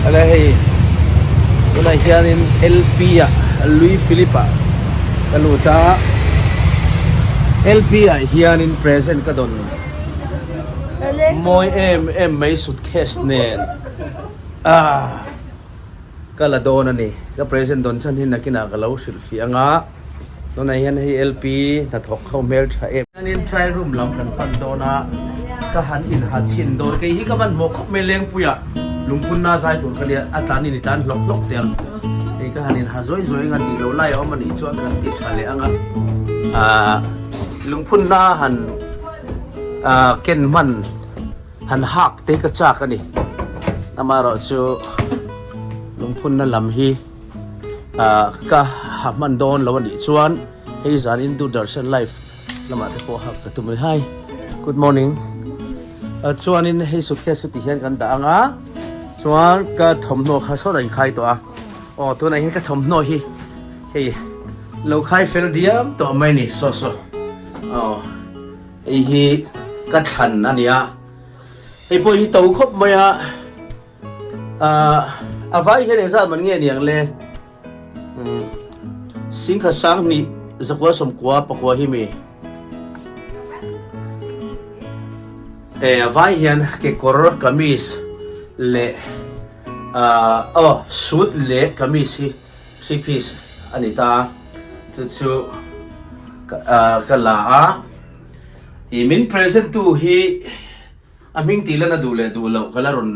Awle hei tunah hianin LP ah Louis Philippe ah ka lut a LP ah hianin present ka dawn mawi em em mai suitcase nen ah. Ka la dawn a ni. Ka present dawn chhan hi nakinah ka lo hrilh fih ang a. Tunah hian hei LP hnathawk ho hmel tha em. Hianin trial room lam kan pan dawn a, ka han inha chhin dawn. Kei hi ka van hmuh khawp mai Lengpuiah lungphunna zai tur ka nia, a tlan in i tlan hlawk hlawk teh ang. Hei ka han inha zawi zawi ang a, tih loh lai a awm a nih chuan kan ti tha leh ang a. Ahh lungphunna han ahh ken hman. Han hak te ka chak a ni. Amaherawhchu lungphunna lam hi ah ka ha hman dawn lo a nih chuan hei zan in Doordarshan live lamah te pawh hak ka tum a ni. Hi good morning chuanin hei suitcase chu ti hian kan dah ang a chuan ka thawmhnaw kha sawt a inkhai tawh a aw tunah hian ka thawmhnaw hi hei lo khai fel diam tawh mai a ni saw saw aw. Hei hi ka thlan a nia, hei pawh hi to khawp mai a, ahh a vai hian engzat man nge niang le, umm singkhat sanghnih zakua sawmkua pakua hi mi e a vai hian kekawr kamis leh ahh aw suit leh kamis hi. Three piece a ni ta, chu chu ka la a, ih min present tu hi a hming tih lan a duh leh duh loh ka la rawn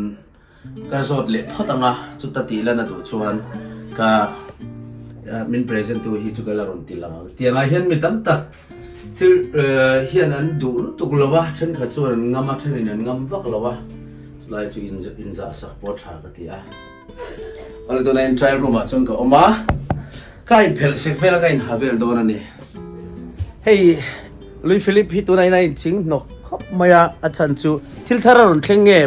ka zawt leh phawt ang a, chuta tih lan a duh chuan ka min present tu hi chu ka la rawn ti lang ang. Tiangah hian mi tam tak thil hian an duh lutuk lo a, thenkhat chuan an ngam a, thenin an ngam vak lo a, chulai chu inzah sak pawh a tha ka ti a. Awle tunah hian trial room ah chuan ka awm a, ka inphelh sek vel a ka inha vel dawn a ni. Hei Louis Philippe hi tunah hian a inching hnawk khawp mai a, a chhan chu thil thar a rawn thleng nge?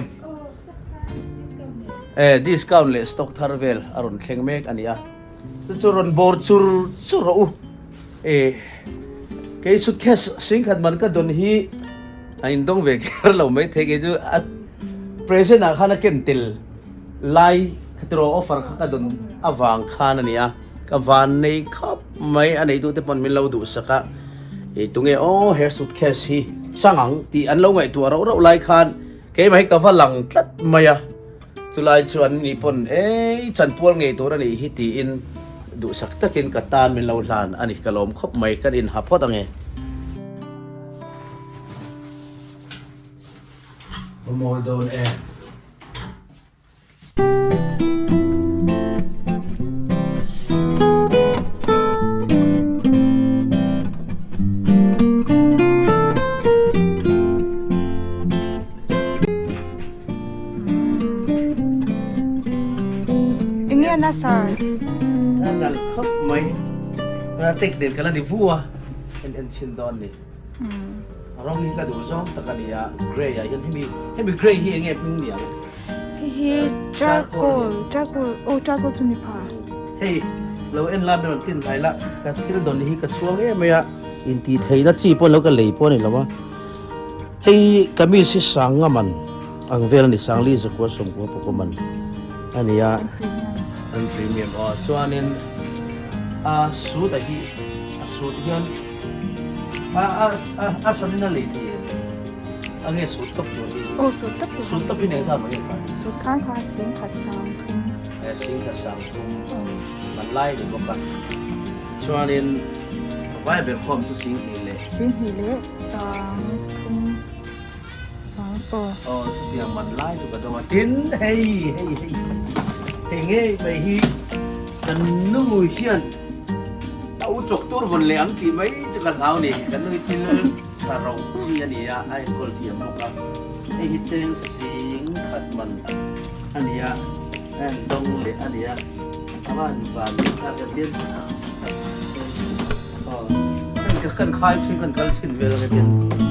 Eh discount leh stock thar vel a rawn thleng mek a ni a, chu chu rawn bawr chur chur rawh u. Eh kei suitcase singkhat man ka dawn hi a indawng ve kher lo maithei kei chu a present ah khan a ken tel. Lai khatiraw offer kha ka dawn avang khan a nia, ka van nei khawp mai a neitute pawn min lo duhsak a, ih tunge aw he suitcase hi chang ang tih an lo ngaihtuah rauh rauh lai khan keimah hi ka va lang tlat mai a, chulai chu an ni pawn ei chanpual ngei tur a nih hi tiin duhsak takin ka tan min lo hlan a ni, ka lawm khawp mai kan inha phawt ange. Ka mawi dawn e. Enge na sir? A nalh khawp mai. A tek nen ka la ni vu a, en en chhin dawn ni. A rawng hi ka duh zawng tak a ni a, grey ah hian hemi hemi grey hi enge hming ni ang? Hei hi charcoal charcoal aw charcoal chu ni pha. Hei lo en la min rawn tin hlai la ka thil dawn hi ka chhuang em mai a, intih theihna chi pawh lo ka lei pawh a ni lo a, hei kamis hi sanga man ang vel a ni sangli zakua sawmkua pakua man a ni a, an premium aw chuanin a suit a hi a suit hian. A a a a hranin a lei thei em? A nge sut tawp tur hi? Aw sut tawp tur. Sut tawp hi eng zat mah nge kha? Sut khan kha sing khat sang thum. E sing khat sang thum. Man lai ni bawk a. Chuanin vai ber khawm chu sing hnih leh. Sing hnih leh sang thum. Sang aw. Aw chutiang man lai chu ka dawng a. Tin hei hei hei hei ngei mai hi kan nu hian. A u chawk tur vawn leh ang tih mai chu ka hlau ni. Kan nui thil tha ro chi a ni a, a enkawl thiam bawk a. Hei hi cheng sing khat man a ni a, a en dawng leh a ni a. A van van a ka tin aw kan kan khai chhin kan kal chhin vel ang e tin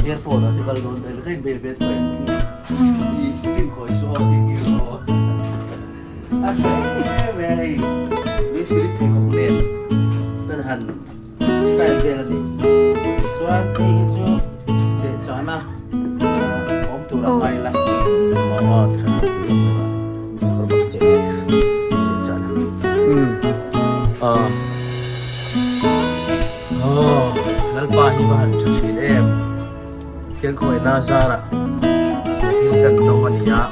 airport ah te kal dawn vel ka inbe ve thuai ang i rinkawi chu aw tih kir aw. A tha em em hei mi Philip pheikhawk nen kan han style vel a ni. Chuan hei hi chu cheh chana awm tur a ngai la. Aw tha tur a ngai la. Pathian khawngaihna zarah thil kan dawng a ni a,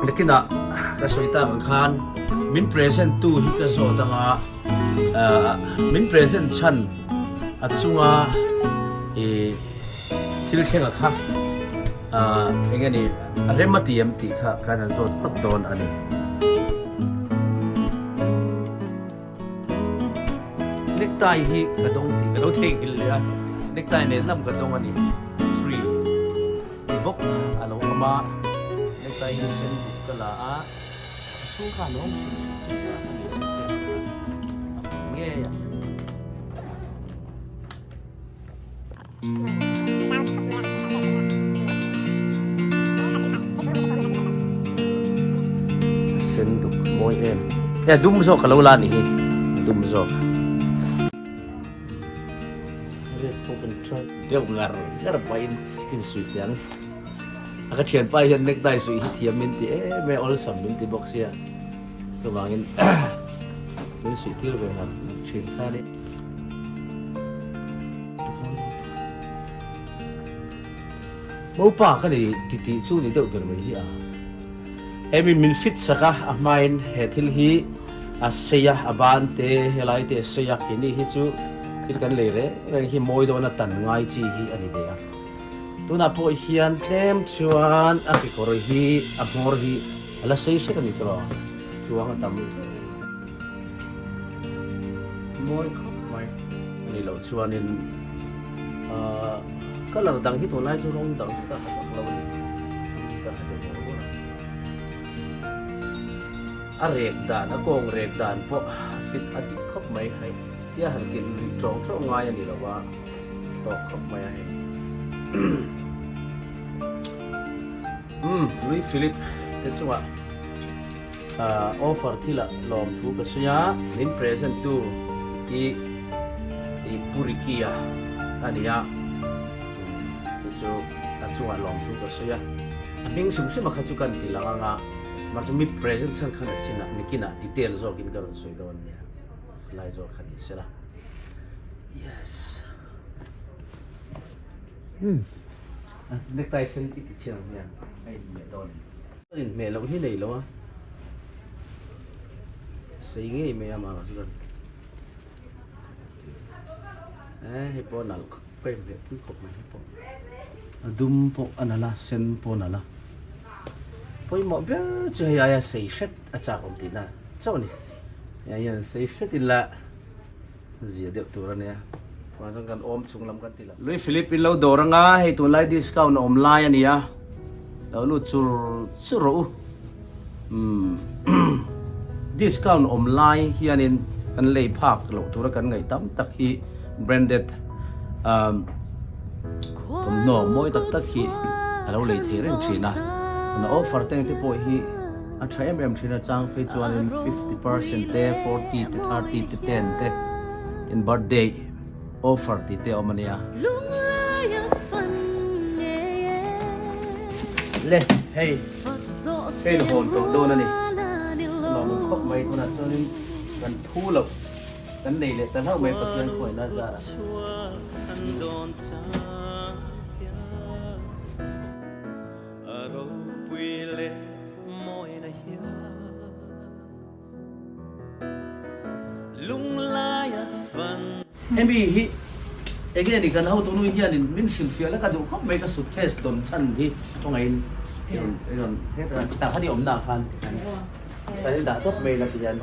nakinah ka sawi tak ang khan min present tu hi ka zawt anga min present chhan a chunga ih thil thleng a kha eng nge ni a rem a ti em tih kha kan han zawt phawt dawn a ni. Necktie hi ka dawng tih ka lo theihnghilh leh a, necktie nen lam ka dawng a ni, free ti bawk a lo awm a, necktie hi sen duk ka la a, a chhung khan a awm hrim hrim chi a ka ni suitcase kha a hmu ngei a. A sen duk mawi em e a dum zawk ka lo la anih hi a dum zawk red pawh kan try deuh ngar ngar pahin insuih teh ang a ka thianpa hian necktie suih hi thiam min ti em em awlsam min ti bawk sia chuvangin min suih tir ve ngar ngar thin kha a ni. Mopa ka ni ti tih chu ni deuh ber mai hi a. Hemi min fit sak a, a hmain he thil hi a sei a, a ban te helai te a sei a, keini hi chu thil kan lei reng reng hi mawi dawn a tan ngai chi hi a ni ve a. Tunah pawh hian tlem chuan a kekawr hi a hmawr hi a la sei hret a ni tawh a, chuang a tam. Mawi khawp mai. Ani loh chuanin ahh colour dang hi tunlai chu rawng dang chu ka ha vak lo a ni. Ka ha deuh bawrh bawrh a. A rek dan a kawng rek dan pawh a fit a dik khawp mai hei. Tia han kilh luih tawng tawng ngai a ni lo a, tawk khawp mai a hei. Umm Louis Philippe te chungah. Offer thil ah lawmthu ka sawi a, min present tu hi i Pu Ricky a a ni a, chu chu a chungah lawmthu ka sawi a, a hming hrim hrim a kha chu kan ti lang ang a, mahse chu mi present chhan khan a chin ah nikin ah detail zawk in ka rawn sawi dawn nia, khalai zawk kha ni sela yes. Necktie sen i ti chhiar ang hian a inhmeh dawn em? Inhmeh loh hi nei lo a, sei ngei mai a mah chu kan eh hei pawh a nalh khawp ka inhmeh pui khawp mai hei pawh a dum pawh a nalh a sen pawh a nalh a pawimawh ber chu hei aia sei hret a chak awm tihna chauh a ni hei hian sei hret ila zia deuh tur a nia tunah chuan kan awm chung lam kan ti lo. Louis Philippe in lo dawr anga hei tunlai discount a awm lai a nia lo lut chur chur rawh u umm discount awm lai hianin kan lei phak loh tura kan ngaih tam tak hi branded umm thawmhnaw mawi tak tak hi a lo lei thei reng thin a chuan a offer te ang te pawh hi. A tha em em thin a chang phei chuanin 50% te 40 te 30 te 10 te tin birthday offer tih te a awm a nia. Le hei hei la hawn tawh dawn a ni. Lawm awm khawp mai tunah chuanin kan phu loh kan nei leh ta hlauh mai Pathian khuaina zarah. A ropui leh mawina hian lunglai a fan. Hemi hi enge ni kan hotu nu hianin min hrilhfiah la ka duh khawp mai ka suitcase dawn chhan hi kawngaihin i rawn i rawn hetah tah khan i awmna ah khan kan in dah tawp mai la ti hian.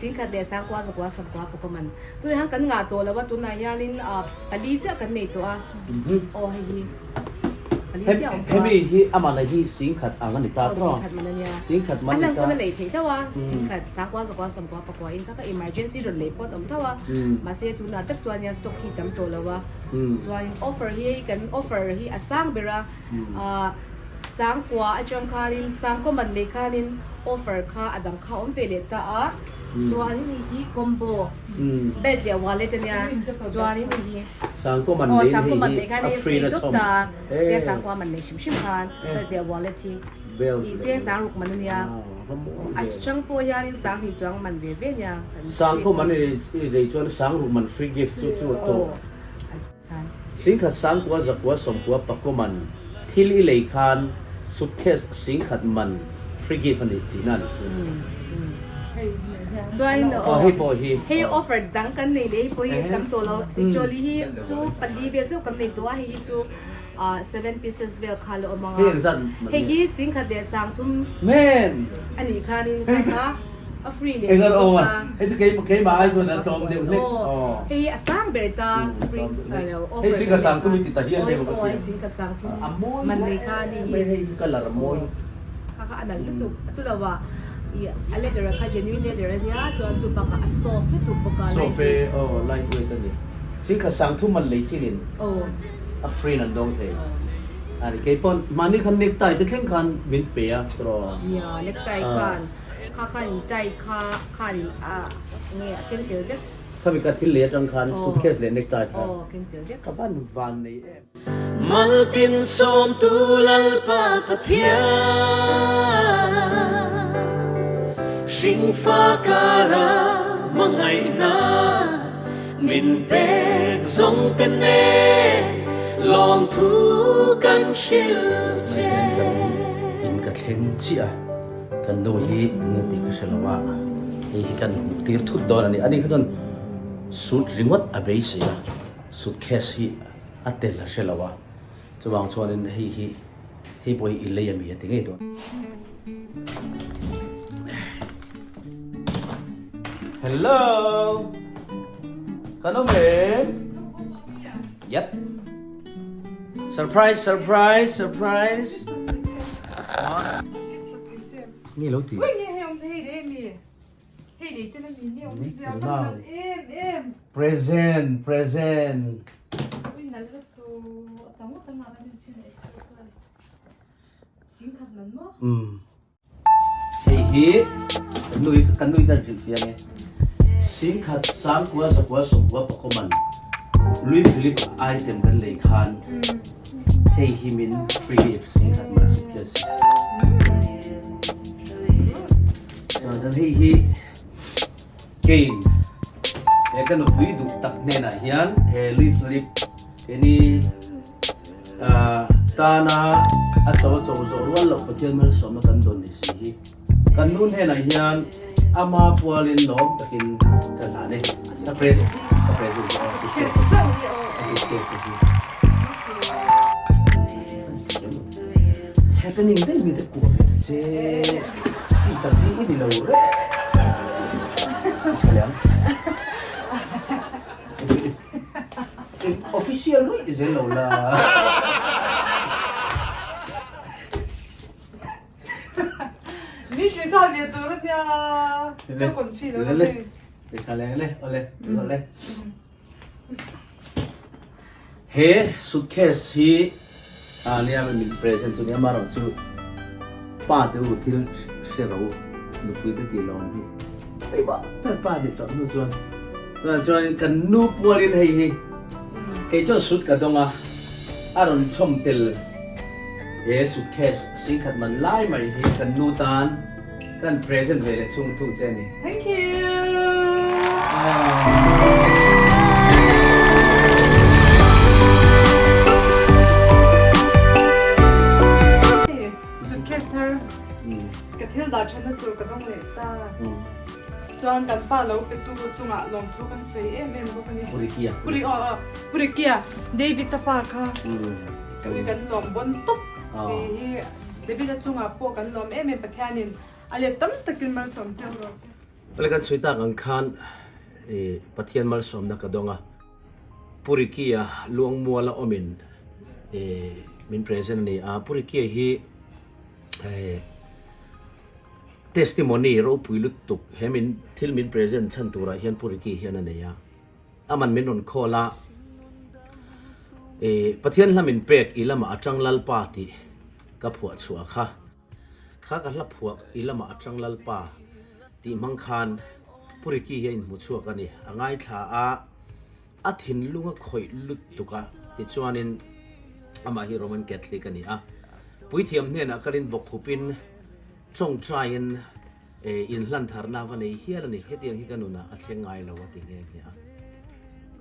Singkhat leh sangkua zakua samkua pawh ka man. Tunah hian kan ngah tawh lo a, tunah hianin pali chiah kan nei tawh a. Aw hei hi pali chiah awm tawh a. Hemi hi amah lah hi singkhat ang a ni ta tawh. Aw singkhat man a nia. Singkhat man a ni ta. A hlang pawn a lei theih tho a, singkhat sangkua zakua samkua pakua in kha kha emergency rawn lei pawt awm tho a. Mahse tunah tak chuan nia stock hi tam tawh lo a. Chuan offer hi kan offer hi a sang ber a. Sangkua atang khanin Sangkua man leh khanin offer kha a dang kha awm ve leh ta a, chuanin hei hi combo belt leh wallet a nia, chuanin hei hi Sangkua man aw leh in Sangkua man hei leh hi khan a hei free free na dawp chhawm ta, chiang Sangkua man leh hrim hrim khan belt leh wallet hi belt ih leh chiang Sangruk man a nia, ah a chang pawh hianin Sanghnih chuang man ve ve nia kan Sangkua man i lei chuan Sangruk man free gift chu chu a tawk. Aw. Singkhat sangkua zakua sawmkua pakua man thil i lei khan suitcase singkhat man free gift a nih tihna a nih chu. Chuan Aw hei pawh hi. Hei offer dang kan nei leh hei pawh hi tam tawh lo. Trolley hi chu pali vel chauh kan nei tawh a, hei hi chu seven pieces vel kha la awm ang a. Hei engzat man Hei hi singkhat leh sangthum Man! a nih khanin kha kha a free leh Engzat thei awm bawk a? a. Hei chu keimah ai chuan a tlawm deuh hlek. Aw hei hi a sang ber ta free lo offer Hei singkhat sangthum i ti ta hial deuh a ka ti. Aw hei singkhat sangthum A mawi man nei kha a ni hi. Hei hi colour a mawi. Kha kha a nalh lutuk a chu lo a ih a leather a kha genuine leather a nia chuan chu bakah a soft lutuk bawk a Soft e aw light weight a ni. Singkhat sangthum man lei chilin a free in an dawng thei a ni. Kei pawn mahni khan necktie te thleng khan min pe a tawh. Nia necktie khan kha khan in tie kha khan in a nge a keng tel vek. Khami ka thil lei atang khan suitcase leh necktie kha Aw keng tel vek. Ka van van nei em. Maltin sawmtu Lalpa Pathian, Hringfa kara hmangaihna min pek zawng te nen lawmthu kan hrilh che. In ka thleng chiah a, kan nu hi eng tih ka hre lo a, hei hi kan hmuh tir thut dawn a ni. Ani kha chuan suit ringawt a beisei a, suitcase hi a tel a hre lo a, chuvang chuanin hei hi hei pawh hi i lei a mi a ti ngei dawn. Hello! Kan awm em? Yep. Surprise, surprise, surprise. Nge lo ti? Ui nge hei awm che hei leh mi. Hei lei te na mi nge awm zia ka nalh em em. Present, present. Ui nalh lutuk a tam ngawt ang a min chin leh class. Singkhat man maw? Um. Hei hi kan nui kan nui kan hrilh fiang e. Singkhat sangkua zakua sawmkua pakua man Louis Philippe item kan lei khan hei hi min free gift singkhat man suitcase. Chuan hei hi Kane he ka nupui duh tak hnenah hian he Louis Philippe keni tana a cho a cho zawh rual loh Pathian malsawmna kan dawn ni si hi kan nu hnenah hian ama pualin lawm takin ka hlan e ka present ka present a suitcase hi Happening daih mi te kuah ve ta che. Tih chak chi i ni lo reng. Tha leh ang. Official ruih zel lo la. Ni hri sa ve tur a nia. Ka confi lo Le le. Tha leh le ole ole. He suitcase hi a nia min present chu nia amaherawh chu pa te u thil hre ro nupui te tih lawm hi keimah ber pa nih tawh hnu chuan tunah chuan kan nu pualin hei hi kei chuan suit ka dawng a a rawn chhawm tel he suitcase singkhat man lai mai hi kan nu tan Kan present ve leh chhung thung che a ni. Thank you. Suitcase thar ka thil dah thenna tur ka dawng leh ta. Chuan kan pa lo pe tu chungah lawmthu kan sawi em em bawk a ni. Purikia. Puri aw aw Purikia David a pa kha kan lawm bawn tawp tih hi David a chungah pawh kan lawm em em Pathianin a let tam takin malsawm cheu rawh se. Pele kan sawi tak ang khan i Pathian malsawmna ka dawng a, Pu Ricky-a Luangmuala awmin i min present a ni a, Pu Ricky-a hi i testimony ropui lutuk he min thil min present chhan turah hian Pu Ricky hian a nei a, aman min rawn call a, i Pathian hla min pek i lamah atang Lalpa tih Ka phuah chhuah kha. Kha ka hla phuah i lamah atang Lalpa tih hmang khan Pu Ricky hi a inhmu chhuak a ni. A ngaithla a, a thinlung a khawih lut tuk a, tichuanin amah hi Roman Catholic a ni a. Puithiam hnenah kalin bawkkhupin tawngtaiin inhlan tharna va nei hial a ni. Hetiang hi ka nunah a thleng ngai lo a ti nghe nghe a.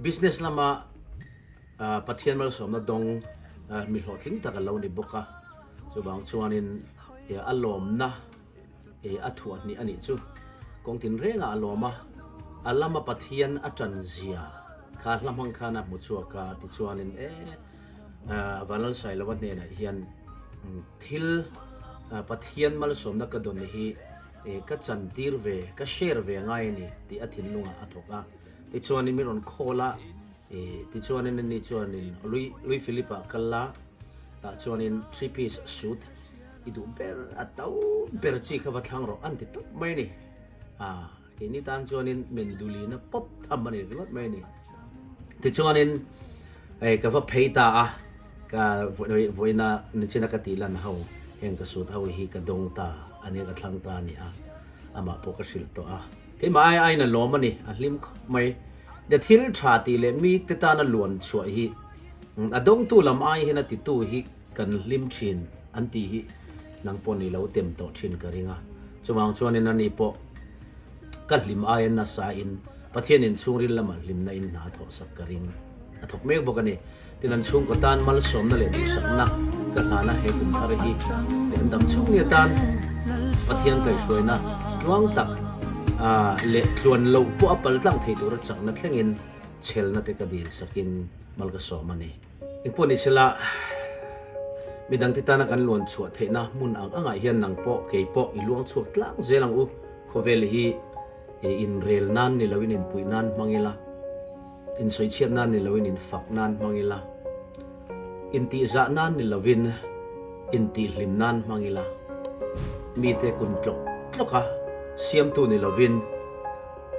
Business lama. Pathian malsawmna dawng mi hlawhtling tak a lo ni bawk a, chuvang chuanin a lawmna a thuah hnih a nih chu. Kawng tinrengah a lawm a, a lama Pathian a tan zia kha hla hmang khan a hmu chhuak a, tichuanin e Vanlalsailova hnenah hian thil Pathian malsawmna ka dawn hi ka chantir ve, ka share ve ngai a ni tih a thinlungah a thawk a, tichuanin min rawn call a. Tichuanin ani chuanin Louis Philippe ah kal la, tah chuanin three piece suit i duh ber a to ber chi kha va thlang rawh an ti tawp mai a ni. Ah, keini tan chuanin men dulina pawp tham a ni ringawt mai a ni. Tichuanin hei ka va phei ta a, ka vawiina nichina ka tih lan ho heng ka suit ho hi ka dawng ta a nia ka thlang ta a ni a, amah pawh ka hrilh tawh a. Keimah ai aiin a lawm a ni, a hlim khawp mai. De thil tha tih leh mite tana luan chhuah hi a dawngtu lam ai hian a titu hi kan hlim thin an tih hi nang pawh ni lo tem tawh thin ka ring a. Chuvang chuanin ani pawh ka hlim aia nasa in Pathianin chhungril lamah hlimna in hna a thawh sak ka ring. A thawk mek bawk a ni. Tin an chhungkaw tan malsawmna leh duhsakna ka hlana he kum thar hi leh an dam chhung ni atan Pathian kaihhruaina tluang tak leh tluan loh pawh a pal tlang thei tura chakna thlengin chhelna te ka dil sakin mal ka sawm a ni. Engpawh ni sela midangte tana kan luan chhuah theihna hmun ang angah hian nang pawh kei pawh i luang chhuak tlang zel ang u. Khawvel hi inrel nan ni loin inpuih nan hmang ila. Insawichhiat nan ni loin infak nan hmang ila, intihzah nan ni loin intihhlim nan hmang ila, mite kun tlawk tlawk a siamtu ni loin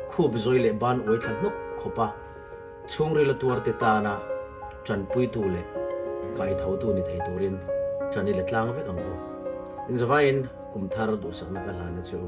khup zawi leh ban uai thla hnawk khawp a chhungril a tuarte tana tanpuitu leh kaithotu ni thei turin tan i la tlang vek ang u. Inzavaiin kum thar duhsakna ka hlan a chu.